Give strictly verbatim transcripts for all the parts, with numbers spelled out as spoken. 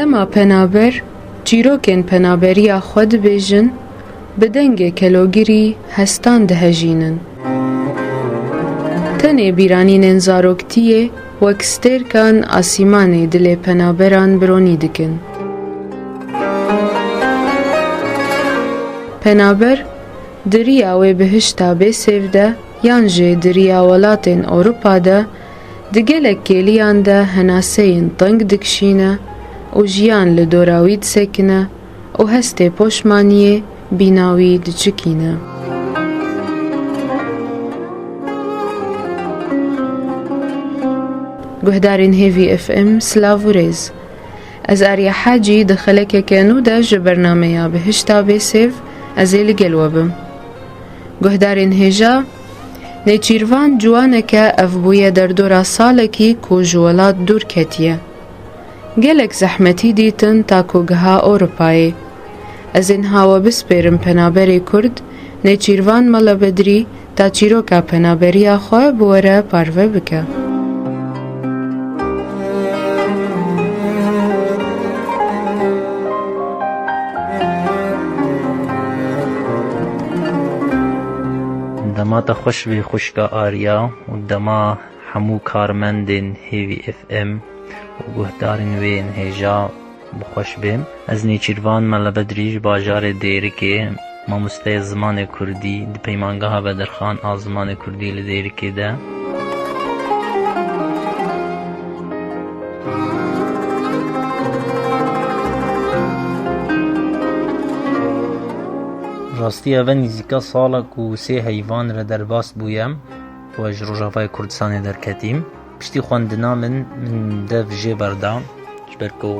Dema penaber çîrokên penaberiya xwe dibêjin, bi dengê kelogirî hestan dihejînin. Tenê bîranînên zaroktiyê wek stêrkan asîmanê dilê penaberan bironî dikin. Penaber di riya wê bihişta bê sêv de yan jî di riya welatên Ewropa de di gelek kêliyan de henaseyên teng dikişîne û jiyan li dora wî disekine û hestê poşmaniyê bîna wî diçikîne. Guhdarên Hêvî F M, silav û rêz. Ez Arya Hacî di xelekeke nû de ji bernameya Bihişta Bêsêv ez ê li gel we bim. Guhdarên hêja, Nêçîrvan ciwaneke ev bûye derdora salekî ku ji welat dûr ketiye. Gelek zehmetî dîtin ta ku giha Ewropayê. Ez ê niha we bispêrim penaberê Kurd, Nêçîrvan Mele Bedrî, ta çîroka penaberiya xwe bi we re parve bike. Dema te xweş bê xwişka Arya û dema hemû karmendên Hêvî F M û guhdarên wê yên hêja bi xweş bê. Ez Nêçîrvan Mele Bedrî ji bajarê Dêrikê, mamosteyê zimanê kurdî di peymangeha Bedirxan a zimanê kurdî li Dêrikê de. Rastî ev e nîzîka sala ku sê heyvan re derbas bûye ku ez ji Rojavayê Kurdistanê derketîm. Piştî xwendina min, min dev jê berda, ji ber ku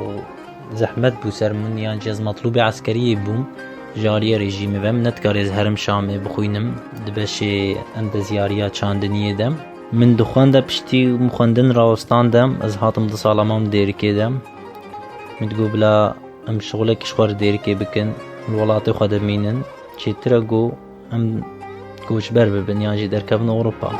zehmet bû ser min, yan jî ez metlûbê eskeriyê bûm. Ji aliyê rejîmê ve min nedikarê ez herim Şamê bixwînim di beşê endezyariya çandiniyê de. Min dixwende piştî min xwendin rawestan de, ez hatim di sala mam Dêrikê de. Min digot bila em şixulekî ji xwe re Dêrikê bikin, li welatê xwe de mînin. Çêtir e ku em koçber bibin yan jî derkevin Ewropa.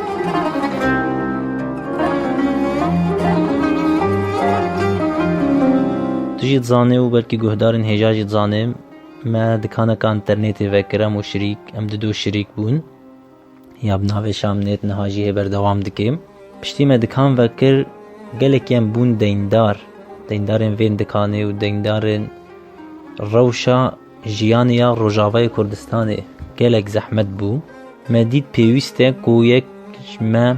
Tu jî dizanê û belkî guhdarên hêja jî dizanê, me dikaneka înternetê vekir, em û şirîk, em dido şirîk bûn. Ya bi navê Şamnet niha jî hê berdewam dike. Piştî me dikan vekir, gelek em bûn deyndar. Deyndarên vên dikanê û deyndarên rewşa jiyanê ya Rojavayê Kurdistanê gelek zehmet bû. Me dît pêwîst e ku yek ji me,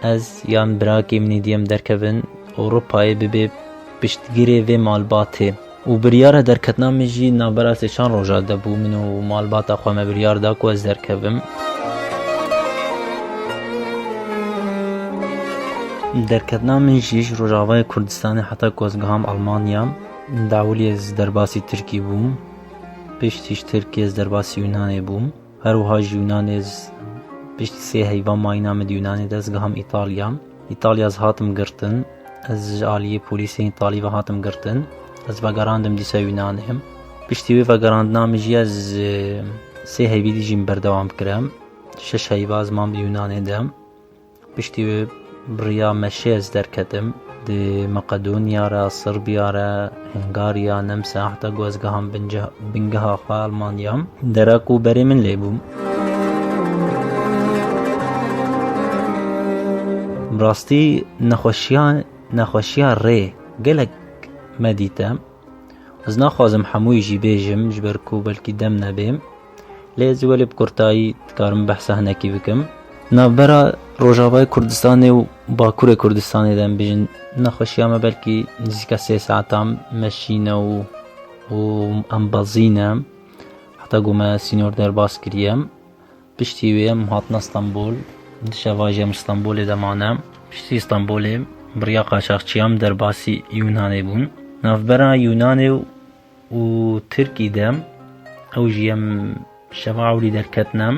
ez yan birakê min ê dî em derkevin Ewropayê bibe piştgirê vê malbatê. Û biryara derketina min jî navbera sê çar roja de bû. Min û malbata xwe me biryar da ku ez derkevim. Derketina min jî ji Rojavayê Kurdistanê heta ku ez giham Almanya, dawilî ez derbasî Tirkî bûm. Piştî ji Tirkiyê ez derbasî Yunanê bûm. Her wiha ji Yunanê ez piştî sê heyva mayîna min di Yunanê de ez giham Îtalya. Îtalya ez hatim girtin. Ez ji aliyê polîsên Îtalî ve hatim girtin. Ez vegerandim dîsa Yunanê. Piştî wê vegerandina min jî ez, e, sê heyvî dî jî min berdewam kire. Şeş heyva ez mam di Yunanê de. Piştî wê bi riya meşê ez derketim. Di Makedonya re, Sirbiya re, Hungarya, Nemsa, heta ku ez giham bince-, bingeha xwe Almanya. Dera ku berê min lê bû. Bi rastî nexweşiya, nexweşiya rê gelek me dîte. Ez naxwazim hemûyî jî bêjim, ji ber ku belkî dem nebê. Lê ez ê welê bi kurtayî dikarim behsa hinekî bikim. Navbera Rojavayê Kurdistanê û Bakurê Kurdistanê de em bêjin, nexweşiya me belkî nizîka sê saetan meşîne û, û embazîne. Heta ku me sînor derbas kiriye. Piştî wê em hatine Stenbol. Di şeva jî em Stenbolê de mane. Piştî Stenbolê bi riya qaçaxçiyan derbasî Yunanê bûn. Navbera Yunanê û Tirkî de ew jî em şeva ewlî derketine.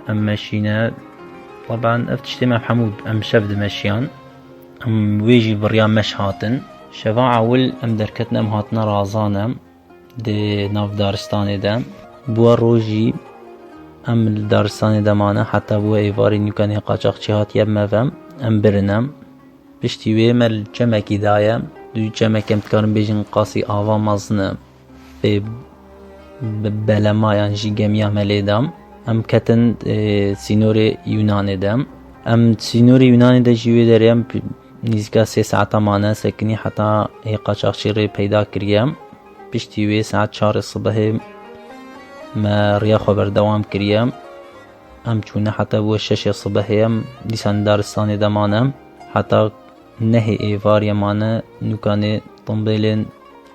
Em meşîne. Teban ev tiştê me hemû em şev dimeşiyan. Em wê jî bi riya meş hatin. Şeva ewil em derketine, em hatine Razane. Di nav daristanê de. Bûa rojî em li daristanê de mane, heta bûa êvarî nûka nê qaçaxçî hatiye bi me ve, em birine. Piştî wê me li çemekî daye, Dû çemek em dikarin bêjin qasî ava mezin e. Pê be-, belema yan jî gemiya me lê da. Em ketin, e, sînorê Yûnanê de. Em sînorê Yûnanê de jî wê derê em pi-, nîzîka sê saeta mane sekinî heta ê qaçaxçî rê peyda kiriye. Piştî wê saet çarê sibehê me riya xwe berdewam kiriye. Em çûne heta bû şeşê sibehê em dîsa daristanê de mane. Heta nehê êvarê mane nûkanê timbêlên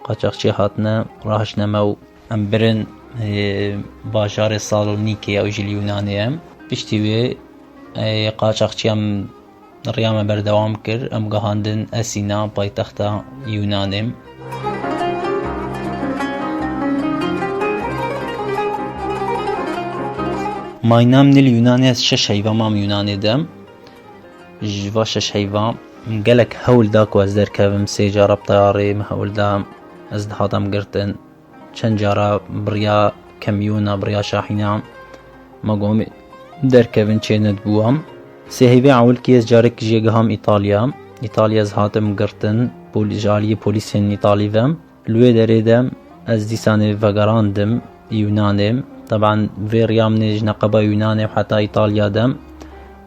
qaçaxçî hatine, rahiştine me û em birin, ê, bajarê Salonîkê ew jî li Yûnanê ye. Piştî wê, ê, qaçaxçiyan riya me berdewam kir, em gihandin Esîna, paytexta Yûnanê. Mayîna min li Yûnanê ez şeş heyva mam Yûnanê de. Ji va şeş heyva gelek hewl da ku ez derkevim, sê cara bi teyarê min hewl da, ez dihatam girtin. Çend cara bi riya kemyûna, bi riya şahîna me got em ê derkevin, çê nedibû. Sê heyvê ewilkî ez carekî jê giham Îtalya. Îtalya ez hatim girtin, pol-, ji aliyê polîsên Îtalî ve. Li wê derê de ez dîsanê vegerandim Yûnanê. Teban vê riya min ê ji neqeba Yûnanê heta Îtalya de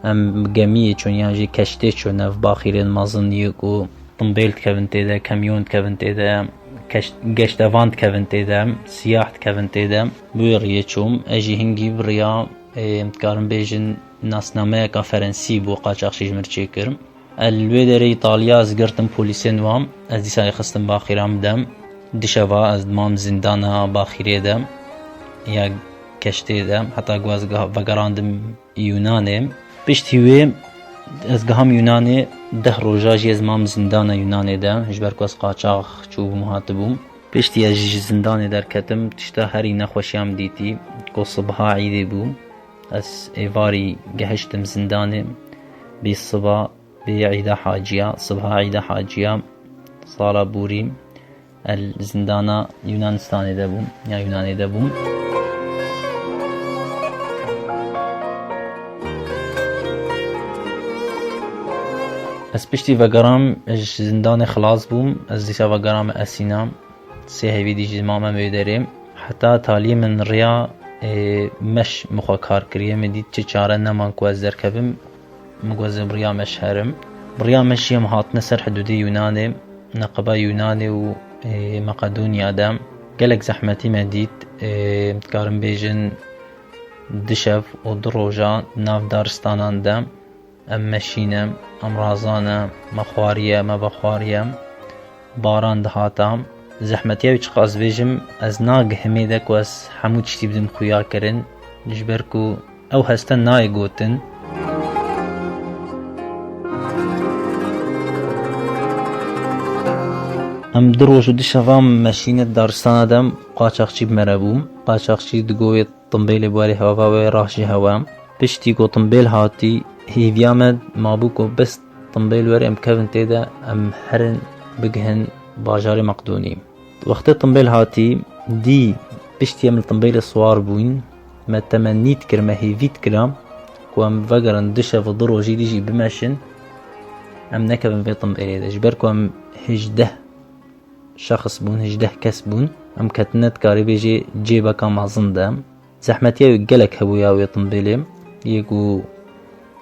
em bi gemiyê çûn yan jî keştê çûn, ev baxîrên mezin yê ku timbêl dikevin tê de, kemyon dikevin tê de, keş-, geştevan dikevin tê de, siyah dikevin tê de. Bi wê riyê çûm. Ez jî hingî bi riya, ê, em dikarin bêjin nasnameyeka ferensî bû, qaçaxçî ji min çêkir. Ez li wê derê Îtalya ez girtim polîsên wan. Ez dîsa ê xistim baxîra min de. Dişeva ez dimam zindana baxîrê de ya keştê de. Heta ku ez giha-, vegerandim Yûnanê. Piştî wê ez giham Yûnanê, deh roja jî ez mam zindana Yûnanê de, ji ber ku ez qaçax çûbûm hatibûm. Piştî ez ji zindanê derketim, tişta herî nexweşiya min dîtî, ku sibha îdê bû. Ez êvarî gehiştim zindanê, bî siba, bî îda haciya, sibha îda haciya, sala borî, ez li zindana Yunanistanê de bûm, ya Yunanê de bûm. Ez piştî vegeram, ji zindanê xilas bûm, ez dîsa vegeram Esîna. Sê heyvî dî jî mame wê derê. Heta talî min riya, ê, meş min xwe kar kiriye, min dît çi çare neman ku ez derkevim, min got ez ê bi riya meş herim. Bi riya meş jî em hatine ser hidûdê Yunanê, neqeba Yunanê û, ê, Makedoniya de. Gelek zehmetî me dît, ê, dikarin bêjin du şev û du roja nav daristanan de. Em meşîne, em razane, me xwariye, me vexwariye. Baran dihata. Zehmetiya wî çiqas bêjim, ez nagihimê de ku ez hemû tiştî bidim xuya kirin, ji ber ku ew heste nayê gotin. Em du roj û du şeva meşîne daristana de, qaçaxçî bi me re bû. Qaçaxçî digot wê timbêlê bi werê hewa ve, wê rah jî hewa. Piştî ku timbêl hatî, hêviya me mabû ku bes timbêl were em kevin tê de, em herin bigihin bajarê Meqdonî. Wextê timbêl hatî, dî piştî em li timbêlê siwar bûyn, me temennî dikir, me hêvî dikira ku em vegerin du şev û du rojî dî jî bimeşin, em nekevin vê timbêlê de. Ji ber ku em hejdeh şexs bûn, hejdeh kes bûn. Em ketine, dikarî bêjê, cêbeka mezin de. Zehmetiya wê gelek hebûya wê timbêlê. Yê ku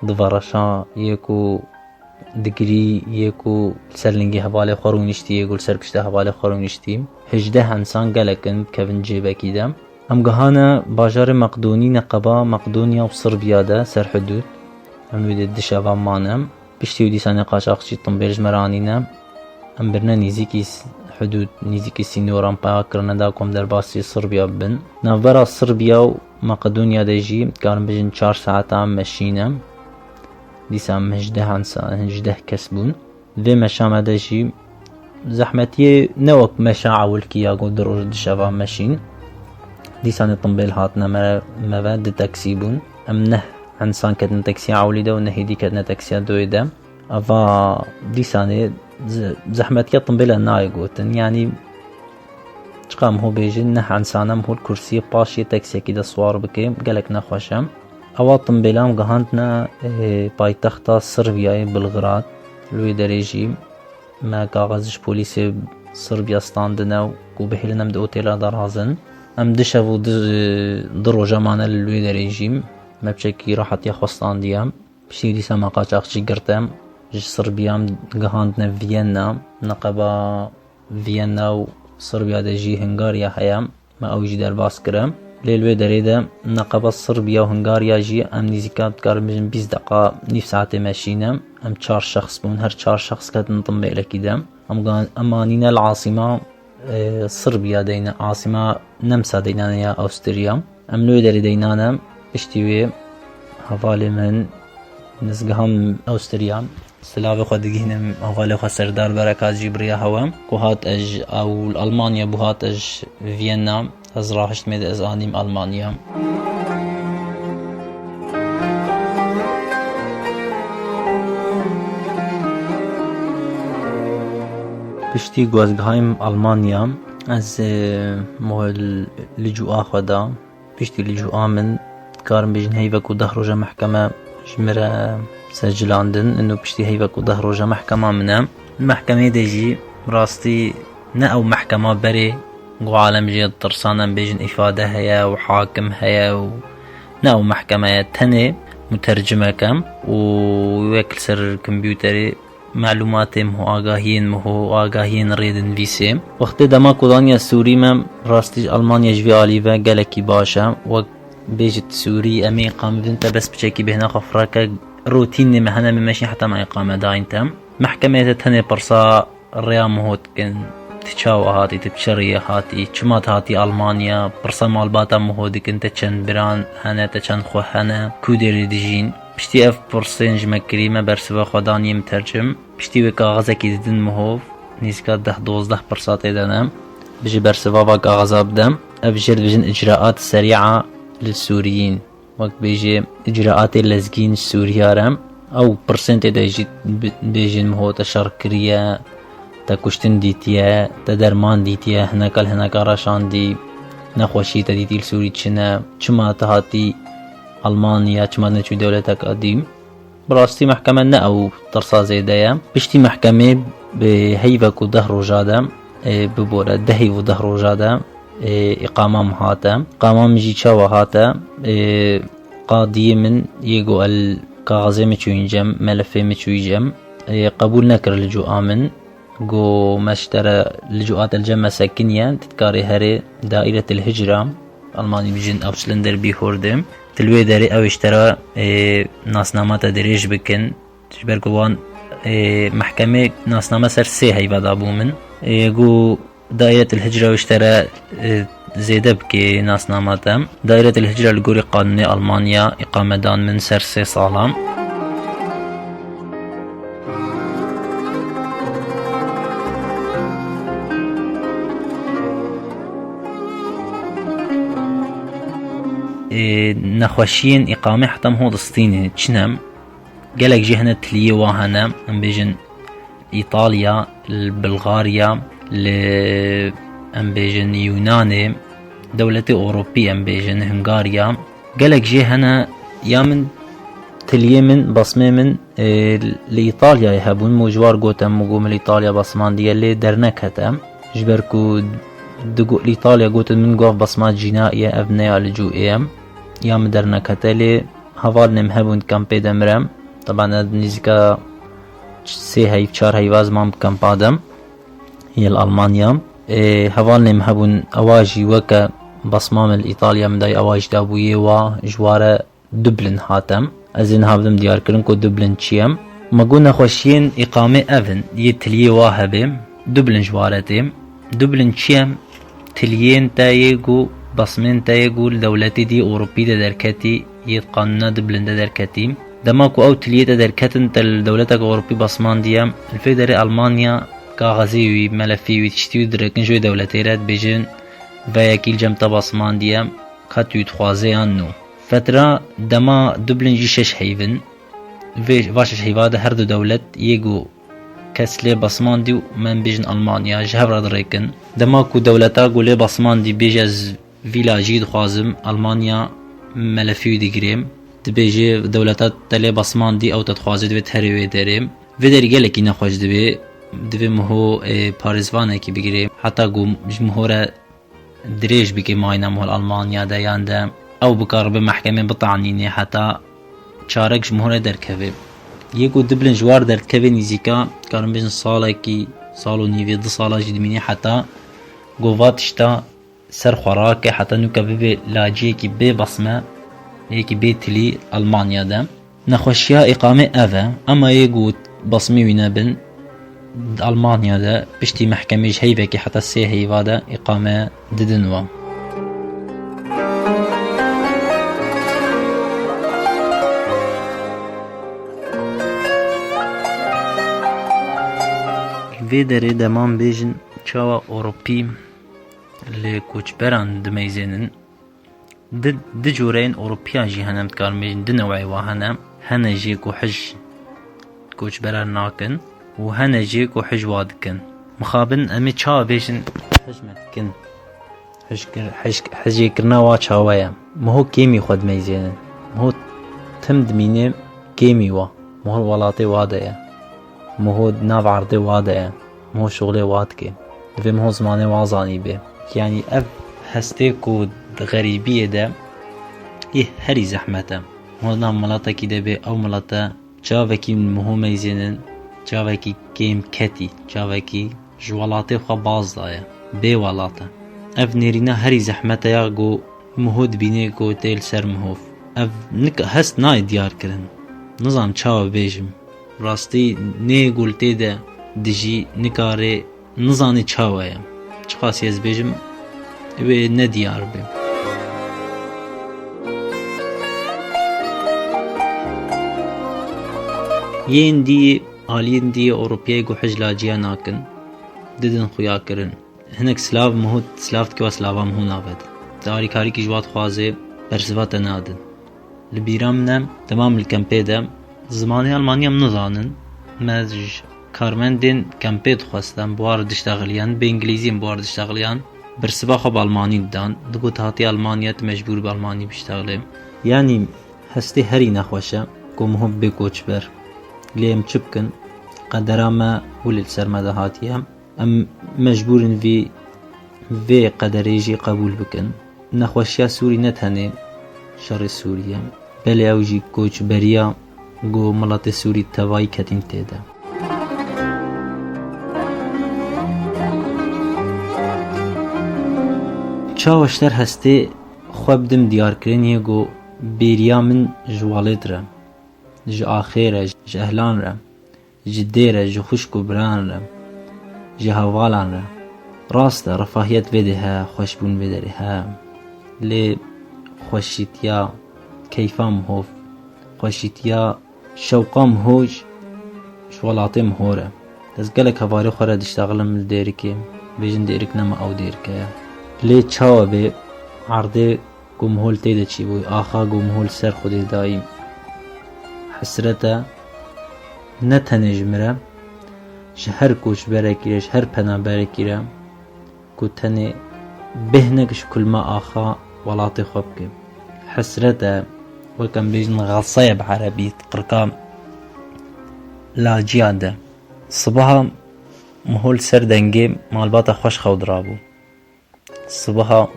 divereşa, yê ku digirî, yê ku li ser lingê hevalê xwe rûniştî, yê ku li ser pişta hevalê xwe rûniştî. Hejdeh insan gelek in, bikevin cêbekî de. Em gihane bajarê Meqdonî, neqeba Meqdoniya û Sirbiya de, ser hidûd. Em wê dê du şeva mane. Piştî wî dîsanê qaçaxçî timbêl ji me re anîne. Em birine nîzîkî s-, hidûd, nîzîkî sînoran, peya kirine da ku em derbasî Sirbiya bibin. Navbera Sirbiya û Makedoniya de jî, dikarin bijin çar saeta em meşîne. Dîsa em hejdeh insan, hejdeh kes bûn. Vê meşa me de jî zehmetiyê ne wek meşa ewilkî ya ku du roj du şeva meşîn. Dîsanê timbêl hatine me, me ve du teksî bûn. Em neh insan ketin teksiya ewilî de û nehê dî ketine teksiya doyê de. Eva dîsanê ze-, zehmetiya timbêle nayê gotin. Yanî çiqa em hû bêjin, neh insan em hûl kursiyê paşê teksiyekî de siwar bike, gelek nexweş e. Ewa timbêlan gihandine, ê, paytexta Sirbiyayê Belgrad. Li wê derê jî Me kaxez ji polîsê Sirbiya standine û ku bihêlin em di otêla de razin. Em du şev û du, du roja mane li wê derê jî. Me piçekî rahetiya xwe standiye. Piştî dîsa me qaçaxçî girte. Ji Sirbiya em gihandine Viyena. Neqeba Viyena û Sirbiya de jî Hungarya heye. Me ew jî derbas kire. Lê li wê derê de neqeba Sirbiya û Hungarya jî em nîzîka dikarin bijin bîst deqa, nîv saetê meşîne. Em çar şexs bûn, her çar şexs ketin timbêlekî de. Em gan-, em anîne li asîma, e, Sirbiya deyne, asîma Nemsa deynane ya Awstriya. Em li wê derê deynane, piştî wê hevalê min nizgiha min Awstriya. Silavê xwe digihînim hevalê xwe Serdar Berekat jî biriya hewe ku hat ez ji ew li Almanya bû, hat ez ji Viyena, ez rahiştmê de ez anîm Almanya. Piştî ku ez gihayim Almanya, ez, e, moh li cûa xwe da. Piştî li cûa min, dikarim bêjin heyvek û deh roja mehkeme ji min re secilandin. Ino piştî heyvek û deh roja mehkema min e. Mehkemê de jî rastî ne ew mehkema berê ku alem jê ditirsan, em bêjin îfade heye û hakim heye û ne ew mehkeme ye. Tenê mutercimek e û wek li ser kompûterê melûmatê min û agahiyên min û agahiyên rêdinivîsê. Wextê dema ku daniye Sûrî me, rastî ji Almanya ji vî alî ve gelekî baş e. Wek bêjit Sûrî, em ê qamivin te bes piçekî bêhna xwe fireke, rotînê me hene, me meşîn heta me îqame dayîn te. Mehkemê te tenê pirsa rêya min hot dikin. Tu çawa hatî, tu bi çi rêyê hatî, çima tu hatî Almanya, pirsa malbata min hot dikin, te çend biran hene, te çend xwe hene, ku derê dijîn. Piştî ev pirsên ji me kirî, me bersiva xwe dan yê mutercim. Piştî wê kaxezekî didin min hov, nîzika deh dozdeh pirsa tê de ne. Bijî bersiva va kaxeza bide. Ev jê dibêjin icraat serî'a lil Sûriyîn. Wek bêjê icraatê lezgîn ji Sûriya re. Ew pirsên tê de jî bi-, bêjin min hov te şer kiriye, te kuştin dîtiye, te derman dîtiye, hineka li hineka reşandî, nexweşî te dîtî li Sûrî çi ne, çima te hatî Almanya, çima neçû dewleteka dî. Bi rastî mehkeme ne ew tirsa zêde ye. Piştî mehkemê bi heyvek û deh roja de, e, bibore, deh heyv û deh roja de, e, îqama min hate. Îqama min jî çawa hate? E, qadiyê min yê got el kaxezê min çûyîn cem, melefê min çûyî cem, e, qebûl nekir li cûa min. Got me ji te re li cûa te li cem me sekiniye, tu dikarê herê Daîretil Hicra, Almanî bijin Ausländerbehörde. Tu li wê derê ew ê ji te re, e, nasnama te dirêj bikin. Ji ber ku wan, e, mehkemê nasname ser sê heyva dabû min. E, got Daîretil Hicra wê ji te re, e, zêde bike nasnama te. Daîretil Hicra li gorî qanûnê Almanya îqame dan min ser sê sala. Ê, nexweşiyên îqamê heta min hot distîne çi ne? Gelek jê hene tiliyê wa hene, em bêjin Îtalya, li Bulgarya, li, em bêjin Yûnanê, dewletê Ewropî, em bêjin Hungarya. Gelek jê hene ya min, tiliyê min, basmê min, e, li Îtalyayê hebûn. Min ji war gote, min got min li Îtalya basmandiye, lê dernekete. Ji ber ku digo-, li Îtalya gotin min guh basma cînaiye, ev ne ya li cû ê ye. Ya min dernekete, lê hevalnê min hebûn di kampê de mire. Teban ez nîzika sê heyv, çar heyva ziman bi kampa de yê li Almanya. Ê, hevalnê min hebûn, ewa jî weke basma min li Îtalya min dayî, ewa jî dabûyê wa ji ware Dublin hatem. Ez ê niha bidim diyarkirin ku Dublin çi ye. Me got nexweşiyên îqamê ev in, yê tiliyê wa hebe, Dublin ji ware tê. Dublin çi ye? Tiliyên te yê ku, basmên te yê ku li dewletê dî Ewropî de derketî, yê qanûna Dublin de derketî. Dema ku ew tiliyê te derketin, te li dewleteke Ewropî basmandiye, li vê derê Almanya kaxezê wî, melefê wî, tiştî wî direkin ji wê dewletê re, dibêjin, ve yekî li cem te basmandiye, ka tu wî dixwazê yan no. Fetra dema Dublin jî şeş heyv in. Vê, va şeş heyva de her du dewlet yê ku kes lê basmandî û me em bêjin Almanya ji hev re dirêkin. Dema ku dewleta ku lê basmandî bêje ez vî lajî dixwazim, Almanya melefî wî digirê. Dibêje dewleta te lê basmandî ew te dixwaze divê tu herê wê derê. Vê derî gelekî nexweş dibê. Divê Miho, e, parêzvanekî bigirê, heta ku ji Miho re dirêj bike mayîna Miho li Almanya de, yan de ew bikaribe mehkemê bitanînê heta çarek ji Miho re derkeve. Yê ku dibilin ji war derdikeve nîzîka, karin bêjin salekî, sal û nîvê, du sala jî dimîne heta ku va tişta ser xwe rake heta nûke bibe laciyekî bê basme, yekî bê tilî Almanya de. Nexweşiya îqamê ev e, ema yê ku basmê wî nebin, di Almanya de piştî mehkemê ji heyvekê heta sê heyva de îqame didin we. Vê derê deman bêjin çawa Ewropî li koçberan dimeyzênin. Di, di cûreyên Ewropiyan jî hene, em dikarin bêjin, di neweyê wa hene. Hene jê ku hij koçberan nakin û hene jê ku hij wa dikin. Mixabin em ê çawa bêjin hij me dikin? Hij kir-, hij, hijêkirina wa çawa ye? Miho kêmî xwe dimeyzênin. Miho tim dimîne kêmî wa. Miho welatê wa de ye. Miho di nav erdê wa de ye. Miho şixulê wa dike. Divê Miho zimanê wa zanîbê. Yanî ev hestê ku di xerîbiyê de yê herî zehmet e. Miho di nav miletekî de bê, ew milete çavekî Miho meyzênin, çavekî kêm ketî, çavekî ji welatê xwe baz daye, bê welat e. Ev nêrîna herî zehmet e ya ku Miho dibînê ku tê li ser Miho. Ev nik-, hest nayê diyar kirin. Nizam çawa bêjim. Rastî nê ku li tê de dijî nikare, nizanê çawa ye. Çiqasî ez bêjim, wê nediyar be. Yên dî, aliyên dî Ewropiyayê ku hij laciya nakin, didin xuya kirin. Hinek silav Miho, silav dike wa silava Miho navet. Te alîkarîkî ji wa dixwaze, bersiva te nadin. Li bîra min e, dema min li kempê de, zimanê Almanî em nizanin. Me ji karmendên kempê dixwest em bi wan re diştexiliyan, bi îngilîzî em bi wan re diştexiliyan. Bersiva xwe bi Almanî didan. Digot, hatî Almanya, tu mecbûr bi Almanî biştexilê. Yanî hestê herî nexweş e ku Miho bibe koçber. Lê em çi bikin? Qedera me wile li ser me de hatiye. Em mecbûr in vî, vê qederê jî qebûl bikin. Nexweşiya Sûrî ne tenê şerê Sûrî ye, belê ew jî koçberiya ku miletê Sûrî tevayî ketîn tê de. Çawa ji ter hestê xwe bidim diyarkirinê ku bêriya min ji welêt re, ji axê re, ji ehlan re, ji dê re, ji xwişk û biran re, ji hevalan re. Rast e, refahiyet vê dê he, xweşbûn vê derê he. Lê xweşîtiya, keyfa Miho, xweşîtiya, şewqa Miho ji, ji welatê Miho re. Ez gelek hevalê xwe re diştexilim li Dêrikê, bêjin Dêrik nema ew Dêrike ye. Lê çawa bê erdê ku Miho li tê de çêbûyî, axa ku Miho li ser Xwedê dayî. Hesret e, ne tenê ji min re, ji her koçberekî re, ji her penaberekî re, ku tenê bêhnek ji kulma axa welatê xwe bike. Hesret e, wek em bêjin, xelse ye bi erebî, qirka laciya de. Sibaha Miho li ser dengê malbata xwe ji xew dirabû. Sibaha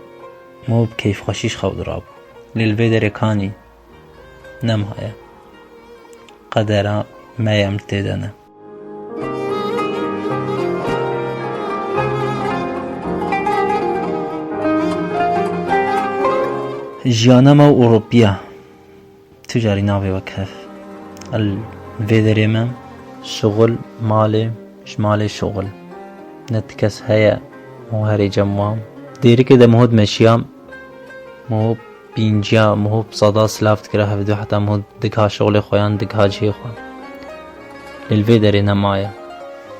Miho bi keyfxweşî ji xew dirabû. Lê li vê derê kanî nemaye. Qedera me ye, em li tê de ne. Jiyana me û Ewropiya. Tu carî navê wek hev. El vê derê me şixul, malê, ji malê şixul. Ne ti kes heye û herê cem wan. Dêrikê de Miho dimeşiya, Miho pînciya, Miho bi seda silav dikira hevdu heta Miho digiha şixulê xwe yan digiha cihê xwe. Lê li vê derê nemaye.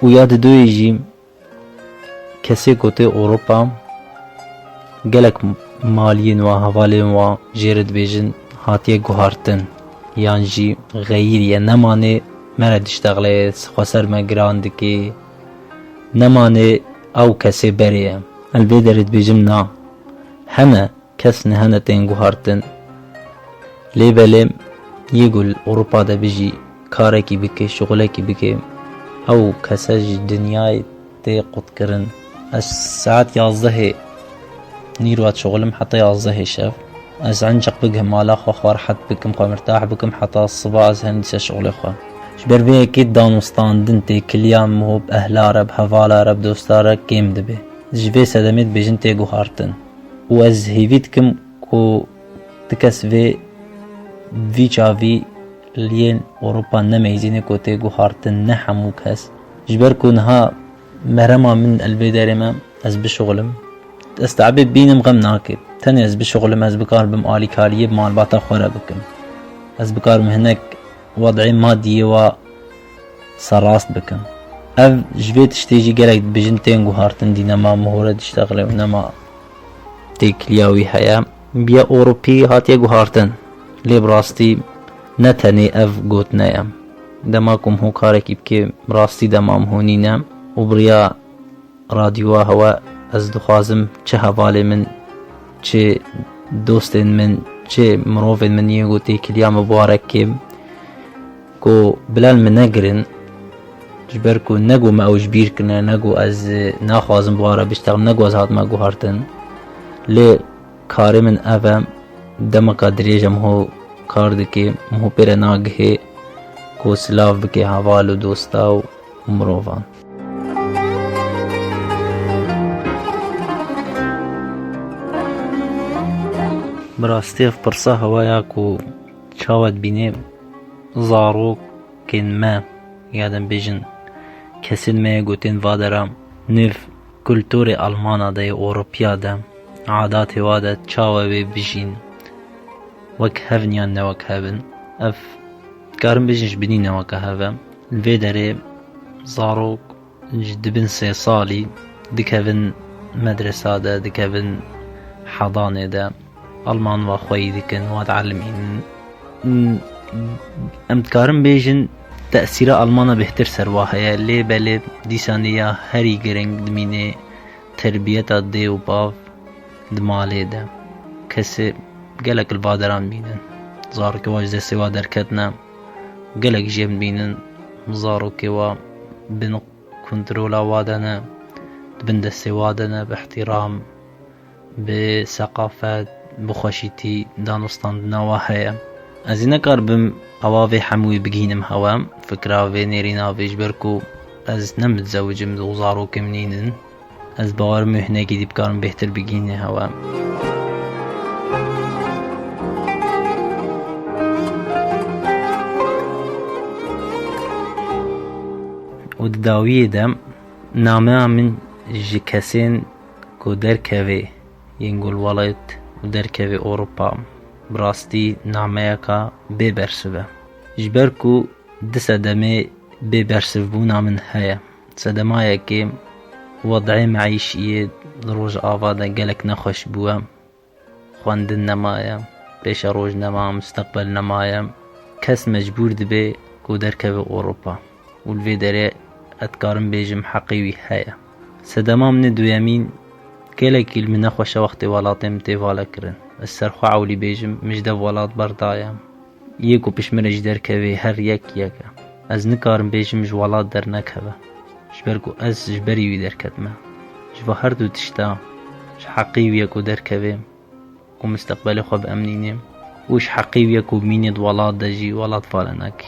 Û ya didoyê jî Kesê ku tê Ewropa, gelek maliyên wan, hevalên wan jê re dibêjin hatiye guhartin, yan jî xeyîrî ye, nemanê me re diştexile, xweser me giran dike, nemanê ew kesê berê ye. Ez vê derê dibêjim na. Hene kes nehene tên guhartin. Lê belê yê ku li Ewropa de bijî, karekî bike, şixulekî bike, Ew kese ji dinyayê tê qutkirin. Ez saet yazdehê nîrwa şixulim heta yazdehê şev. Ez enceq bigihim mala xwe, xwe rehet bikim, xwe mirtah bikim heta siba ez herin dîsa şixulê xwe. Ji ber vê yekê danûstandin têkiliya min hop ehla re, bi hevala re, bi dosta re kêm dibe. Ji vê sedemê dibêjin tê guhartin. Û ez hêvî dikim ku ti kes vê vî çavî li yên Ewropa nemeyzîne ku tê guhartin, ne hemû kes. Ji ber ku niha merema min el vê derê me, ez bişuxulim. Ez te'bê bînim xem nake. Tenê ez bişuxulim, ez bikar bim alîkariyê bi malbata xwe re bikim. Ez bikarim hinek wed'ê madiyê wa serast bikim. Ev ji vê tiştê jî gelek dibêjin tên guhartin dî nema mihore diştexile û nema têkiliya wî heye. Biya Ewropî hatiye guhartin. Lê bi rastî ne tenê ev gotine ye. Dema ku miho karekî bike, bi rastî dema miho nîne û bi riya radyoya hewe ez dixwazim çi hevalê min, çi dostên min, çi mirovên min yên ku têkiliya min bi wa re kêm, ku bila li min negirin, ji ber ku ne ku me ew ji bîr kirine, ne ku ez naxwazim bi wa re biştexim, ne ku ez hatime guhertin. Lê karê min ev e, demeka dirêj e miho kar dike, miho pê re nagihê ku silav bike heval û dosta û mirovan. Bi rastî ev pirsa hewa ya ku çawa dibînê zarokên me, ya dem bêjin kesên me yê gotên va dera nêv kulturê Almana de, yê Ewropiya de, adatê wa de çawa wê bijîn, wek hev in yan ne wek hev in. Ev, dikarim bêjin, ji binî ne weke hev e. Li vê derê zarok ji dibin sê salî dikevin medresa de, dikevin hedanê de. Alman wa xweyî dikin, wa dielmînin. Em dikarin bêjin, tesîra Almana bêhtir ser wa heye, lê belê dîsanê ya herî giring dimîne terbiyeta dê û bav di malê de. Kesê gelek li va deran bînin. Zarokê wa ji destê wa derketine. Gelek jê em dibînin, zarokê wa bin kontrola wa de ne, di bin destê wa de ne, bi ihtiram, bi seqafet, bi xweşîtî danûstandina wa heye. Ez ê nekaribim ewa vê hemûyê bigihînim hewe, fikra vê nêrîna vê, ji ber ku ez ne mizewicim û zarokê min nînin. Ez bawerim wê hinekî dî bikarim bêhtir bigihînê hewe. Û di dawiyê de nameya min ji kesên ku derkevê yên ku li welat û derkevê Ewropa, bi rastî nameyeka bê bersiv e. Ji ber ku di sedemê bê bersivbûna min heye. Sedema yekê, wed'ê meîşiyê li Rojava de gelek nexweş bûye. Xwendin nemaye, pêşeroj nema, misteqbel nemaye. Kes mecbûr dibe ku derkeve Ewropa. Û li vê derê ez dikarim bêjim heqê wî heye. Sedema min ê duyemîn, gelekî li min nexweş e wextê welatê min tê valekirin. Ez ser xwe ewilî bêjim, min ji dev welat berdaye. Yê ku pişt min re jî derkeve, her yek yek e. Ez nikarim bêjim ji welat dernekeve. Ji ber ku ez ji berî wî derketime. Ji va her du tişta, ji heqê wî ye ku derkeve, ku misteqbelê xwe biemnîne û ji heqê wî ye ku bimîne di welat de jî welat fale nake.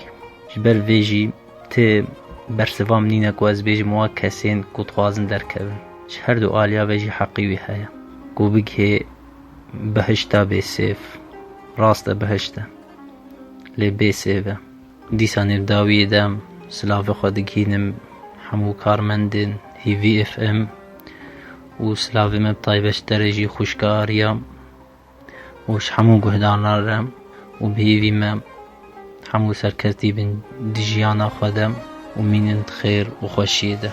Ji ber vê jî ti bersiva min nîne ku ez bêjim wa kesên ku dixwazin derkevin. Ji her du aliya ve jî heqê wî heye ku bigihê behişta bê sêv. Rast e, behişt e. Lê bê sêv e. Dîsa nêvdawiyê de silavê xwe digihînim hemû karmendên Hîvî F M û silavê me bi taybet ji te re jî xwişka Ariya û ji hemû guhdaran re û bi hêvî me hemû serketî bin di jiyana xwe de û mînin di xêr û xweşiyê de.